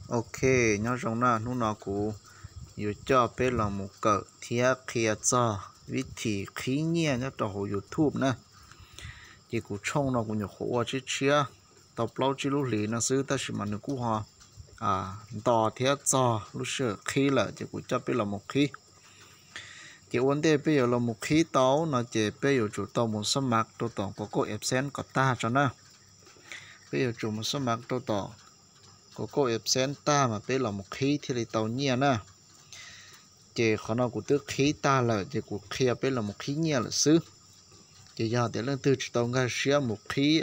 Ok, nyob zoo na, hnub no kuv yuav coj peb los mus kawm thiab qhia txog vib thim qhib nyiaj nyob rau hauv YouTube na. Ces kuv tshooj no kuv nyuam qhuav ua tshiab tshiab tau plaub tsib lub hlis no xwb, tab sis mas nws kuj ho nto thiab txog lub sij hawm qhib lawm, ces kuv coj peb los mus qhib. Ces ua ntej peb yuav los mus qhib tau no ces peb yuav tsum tau mus xab mav rau tom Google AdSense kom tag tso na. Peb yuav tsum mus xab mav rau tom Google AdSense tag mas peb los mus qhib thiaj li tau nyiaj na. Ces qhov no kuv twb qhib tag lawm ces kuv qhia peb los mus qhib nyiaj lawm xwb. Ces yog tias leej twg tsis tau nkag siab mus qhib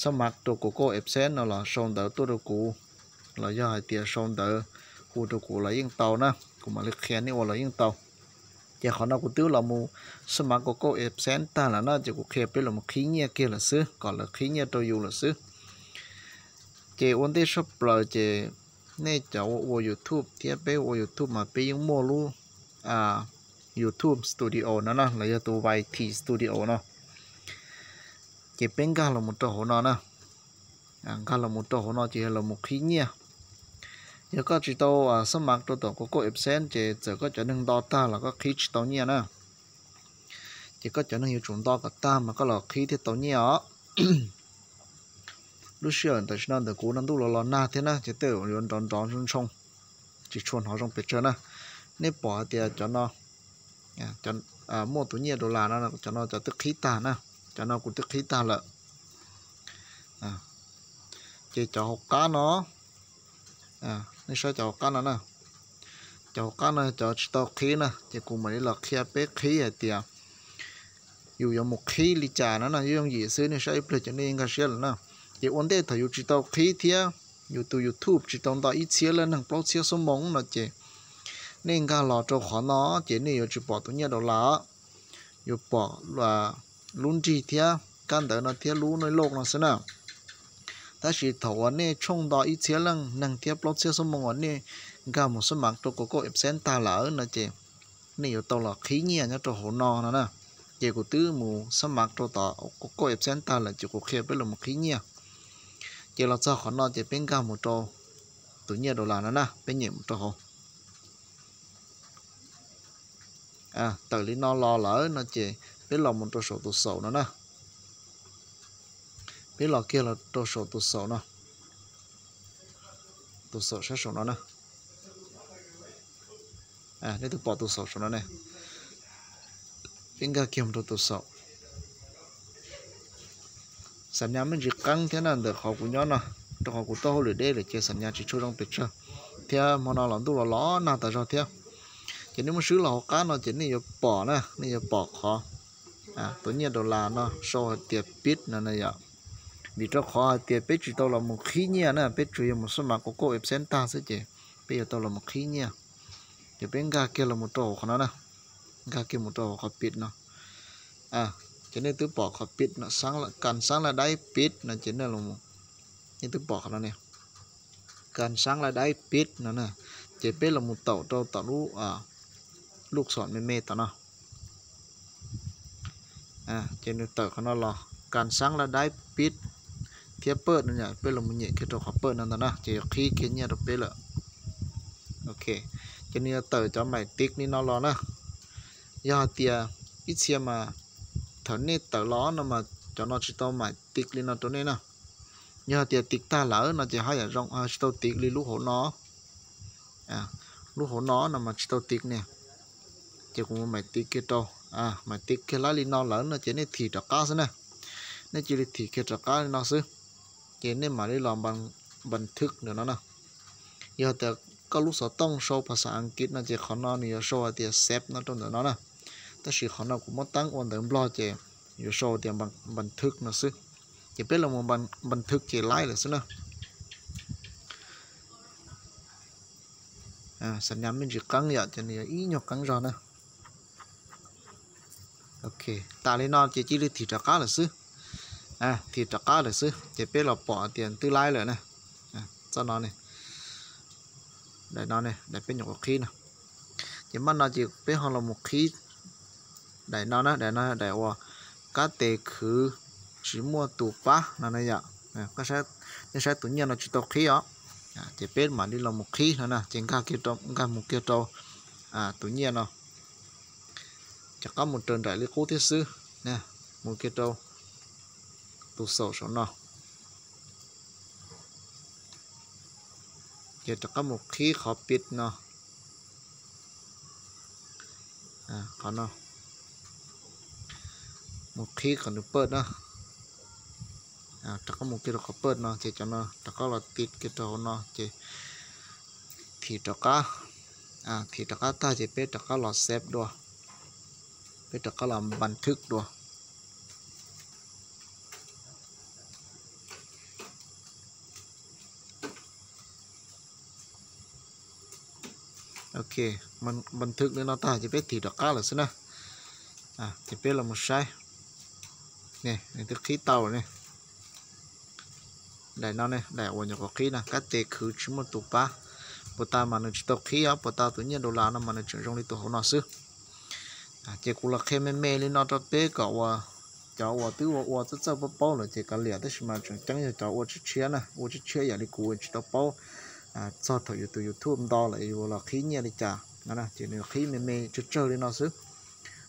xab mav rau Google AdSense no los sau ntawv tuaj rau kuv, los yog hais tias sau ntawv hu rau kuv los yeej tau na, kuv mam li qhia nej ua los yeej tau. Ces qhov no kuv twb los mus xab mav Google AdSense tag lawm na, ces kuv qhia peb los mus qhib nyiaj kiag lawm xwb, kom lawv qhib nyiaj rau yus lawm xwb. Ces ua ntej tshaj plaws ces nej cov ua ua YouTube thiab peb ua YouTube mas peb yeej muaj lub YouTube Studio no na, los yog tus Y T Studio no. Ces peb nkag los mus rau hauv no na. Nkag los mus rau hauv no ces yog los mus qhib nyiaj. Yog koj tsis tau xab mav rau tom Google AdSense ces txawm koj cov neeg nto tag los koj qhib tsis tau nyiaj na. Ces koj cov neeg yuav tsum nto kom tag mas koj los qhib thiaj tau nyiaj os. Lub sij hawm tam sim no ntawm kuv no ntuj los los nag thiab na, ces tej zaum yuav nrov nrov ntshoo ntshoo, tsis tshua hnov zoo pes tsawg na. Nej pom hais tias cov no muaj tus nyiaj dollar no, cov no cov twb qhib tag na, cov no kuv twb qhib tag lawm. Ces cov hauv qab no, nej saib cov hauv qab no na, cov hauv qab no cov tsis tau qhib na, ces kuv mam li los qhia peb qhib hais tias yus yuav mus qhib li cas no na, yooj yooj yim xwb, nej saib ib pliag ces nej nkag siab lawm na. Ces ua ntej thaum yus tsis tau qhib thiab yus tus YouTube tsis tau nto ib txhiab leej neeg plaub txhiab xuab moos no ces nej nkag los rau qhov no ces nej yuav tsis pom tus nyiaj dollar, yuav pom lub nrig thiab kab ntawv no thiab lub nej loj no xwb na. Tab sis thaum uas nej tshooj nto ib txhiab leej neeg thiab plaub txhiab xuab moos uas nej nkag mus xab mav rau Google AdSense tag lawm no ces nej yuav tau los qhib nyiaj nyob rau hauv no no na. Ces kuv twb mus xab mav rau tom Google AdSense tag lawm ces kuv qhia peb los mus qhib nyiaj. Ces los txog qhov no ces peb nkag mus rau tus nyiaj dollar no na, peb nyem mus rau hauv. Tawm li no los lawm no ces peb los mus rau saum tus xaum no na. Peb los kiag los rau saum tus xaum no, tus xaum sab saum no na. Nej twb pom tus xaum saum no ne. Peb nkag kiag mus rau tus xaum. Xam nyas me ntsis qeeb thiab na, ntawm qhov kuv nyob no, rau qhov kuv tuaj hauj lwm deb lawm ces xam nyas tsis tshua zoo pes tsawg, thiab hmo no los ntuj los los nag tas zog thiab. Ces nej muab swb los hauv qab no ces nej yuav pom na, nej yuav pom qhov tus nyiaj dollar no sau hais tias pib no na yom. Vim rau qhov hais tias peb tsis tau los mus qhib nyiaj na, peb tsuas yog mus xab mav Google AdSense tag xwb ces peb yuav tau los mus qhib nyiaj. Ces peb nkag kiag los mus rau hauv qhov no na, nkag kiag mus rau hauv qhov pib no. Ces nej twb pom qhov pib no, kas xaab laj daib pib no ces nej twb pom qhov no ne, kas xaab laj daib pib no na. Ces peb los mus taum rau tom lub, lub xom me me tom no. Ces nws tawm qhov no los, kas xaab laj daib pib thiab pawj no, peb los mus nyem kiag rau qhov pawj no ntag na, ces yuav qhib kiag nyiaj rau peb lawm. Ok, ces nws yuav tawm cov maim tiv li no los na. Yog hais tias ib txhia mas thaum nej tawm los no mas cov no tsis tau maim tiv li no rau nej na. Yog hais tias tiv tag lawm no ces haj yam zoo, tsis tau tiv li lub hauv no. Lub hauv no no mas tsis tau tiv ne. Ces kuv mus maim tiv kiag rau, maim tiv kiag lawm li no lawm no ces nej thim rov qab xwb na. Nej cia li thim kiag rov qab li no xwb. Ces nej mam li los npas thwb ntawm no na. Yog tias koj lub xov tooj sau phas xas Askiv no ces qhov no nws yuav sau hais tias save no rau ntawm no na. Tab sis qhov no kuv muab teeb ua ntawv Nplog ces yuav sau tias npas thwb no xwb. Ces peb los mus npas thwb ces laib lawm xwb na. Xam nyas me ntsis qeeb yom, ces nws yuav ib nyuag qeeb zog na. Ok, tas li no ces cia li thim rov qab lawm xwb. Thim rov qab lawm xwb ces peb los pom tias twb laib lawm na. Txoj no ne, daim no ne, daim peb nyuam qhuav qhib no. Ces maj no ces peb ho los mus qhib daim no na, daim no daim uas kab tes khwv tsis muaj tus pab no na yom. Nej saib tus nyiaj no tsis tau qhib os. Ces peb mam li los mus qhib no na, ces nkag mus kiag rau tus nyiaj no, rov qab mus raws nraim li qub thiab xwb. Mus kiag rau tus xaum saum no, ces rov qab mus qhib qhov pit no, qhov no, mus qhib qhov nws pawj na. Rov qab mus kiag rau qhov pawj no ces cov no rov qab los tiv kiag rau hauv no ces thim rov qab, thim rov qab tag ces peb rov qab los save dua, peb rov qab los npas thwj dua. Ok, npas thwj li no tag ces peb thim rov qab lawm xwb na. Ces peb los mus saib, nws twb qhib tau lawm ne. Daim no ne, daim uas nyuam qhuav qhib na, kab tes khwv tsis muaj tus pab. Puas tas mas nws tsis tau qhib os, puas tas tus nyiaj dollar no mas nws tseem zoo li tus hauv no xwb. Ces kuv los qhia me me li no rau peb kom uas cov uas twb ua ua txawj txawj paub paub lawm ces kav liam, tab sis mas tseem ceeb yog cov ua tshiab tshiab na, ua tshiab tshiab yam li kuv tsis tau paub txog thaum yus tus YouTube nto lawm yuav los qhib nyiaj li cas no, ces nws qhib me me tsawg tsawg li no xwb.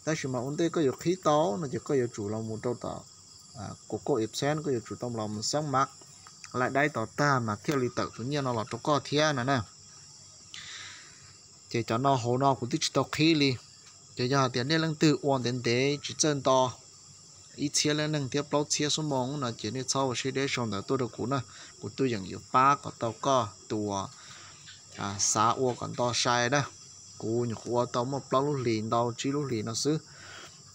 Tab sis mas ua ntej koj yuav qhib tau no ces koj yuav tsum los mus rau tom Google AdSense, koj yuav tsum tau los mus xeeb mav laij daib tos tag mas thiaj li tawm tus nyiaj no los rau koj thiab no na. Ces cov no hauv no kuv twb tsis tau qhib li. Ces yog hais tias nej leej twg ua ntev ntev tsis txawj nto, ib txhiab leej neeg thiab plaub txhiab xuab moos no ces nej txhob ua siab deb sau ntawv tuaj rau kuv na, kuv tuaj yeem yuav pab kom tau koj tus uas xav ua kom nto sai na. Kuv nyuam qhuav ua tau muaj plaub lub hlis ntau tsib lub hlis no xwb,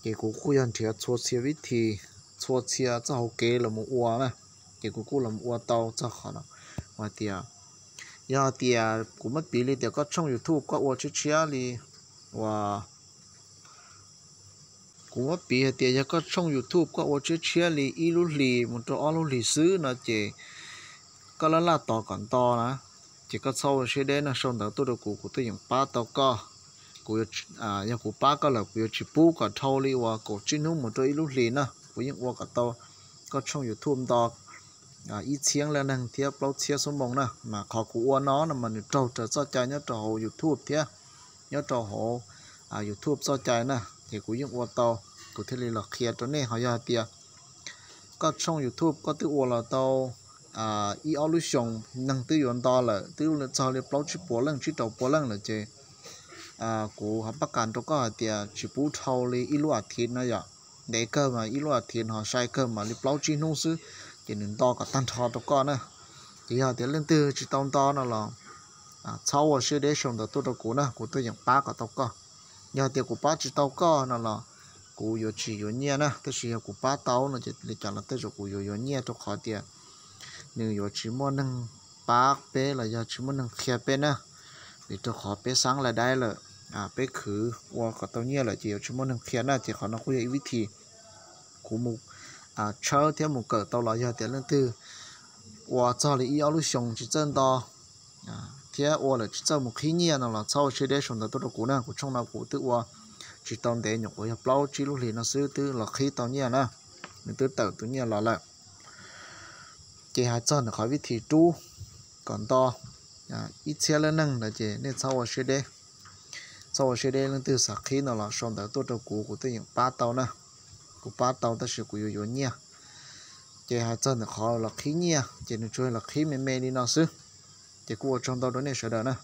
ces kuv kuj yog nrhiav txhua txhia vib thim, txhua txhia txoj hauv kev los mus ua na, ces kuv kuj los ua tau txog qhov no. Hais tias, yog hais tias kuv muab piv li tias koj tshooj YouTube koj ua tshiab tshiab li uas kuv muab piv hais tias yog koj tshooj YouTube koj ua tshiab tshiab li ib lub hlis mus rau ob lub hlis xwb no ces koj laj laj tos kom nto na, ces koj txhob ua siab deb no, sau ntawv tuaj rau kuv, kuv tuaj yeem pab tau koj. Kuv, yog kuv pab koj lawm kuv yuav tsis pub kom dhau li uas kaum tsib hnub mus rau ib lub hlis na, kuv yeej ua kom tau koj tshooj YouTube nto ib txhiab leej neeg thiab plaub txhiab xuab moos na. Mas qhov kuv ua no no mas nws raug raws txoj cai nyob rau hauv YouTube thiab, nyob rau hauv YouTube txoj cai na, ces kuv yeej ua tau, kuv thiaj li los qhia rau nej. Ho yog hais tias koj tshooj YouTube koj twb ua los tau ib ob lub xyoos, neeg twb yuav nto lawm, twb txog li plaub tsib puas leej tsib rau puas leej lawm ces kuv ho pab kas rau koj hais tias tsis pub dhau li ib lub a thiv no yom. Ntev kawg mas ib lub a thiv, ho sai kawg mas li plaub tsib hnub xwb, ces nws nto kom tag nrho rau koj na. Ces yog tias leej twg tsis tau nto no los txhob ua siab deb, sau ntawv tuaj rau kuv na, kuv tuaj yeem pab kom tau koj. Yog tias kuv pab tsis tau koj no los kuv yuav tsis yuav nyiaj na, tab sis yog kuv pab tau no ces li cas los tej zaum kuv yuav yuav nyiaj, rau qhov tias nws yuav tsis muaj neeg pab peb los yog tsis muaj neeg qhia peb na. Vim rau qhov peb xaab laij daib lawm, peb khwv ua kom tau nyiaj lawm ces yuav tsis muaj neeg qhia na. Ces qhov no kuj yog ib vib thim kuv mus tshawb thiab mus kawm tau los yog tias leej twg ua txog li ib ob lub xyoos tsis txawj nto thiab ua lawm tsis txawj mus qhib nyiaj no los txhob ua siab deb, sau ntawv tuaj rau kuv na. Kuv tshooj no kuv twb ua tsis tau ntev, nyuam qhuav yog plaub tsib lub hlis no xwb twb los qhib tau nyiaj na, nws twb tawm tus nyiaj los lawm. Ces hais txog ntawm qhov vib thim rub kom nto ib txhiab leej neeg ntawd ces nej txhob ua siab deb. Txhob ua siab deb, leej twg xav qhib no los sau ntawv tuaj rau kuv, kuv twb yeem pab tau na. Kuv pab tau tab sis kuv yuav yuav nyiaj. Ces hais txog ntawm qhov los qhib nyiaj ces nws tsuas los qhib me me li no xwb. Ces kuj ua tsaug ntau rau nej sawv daws na.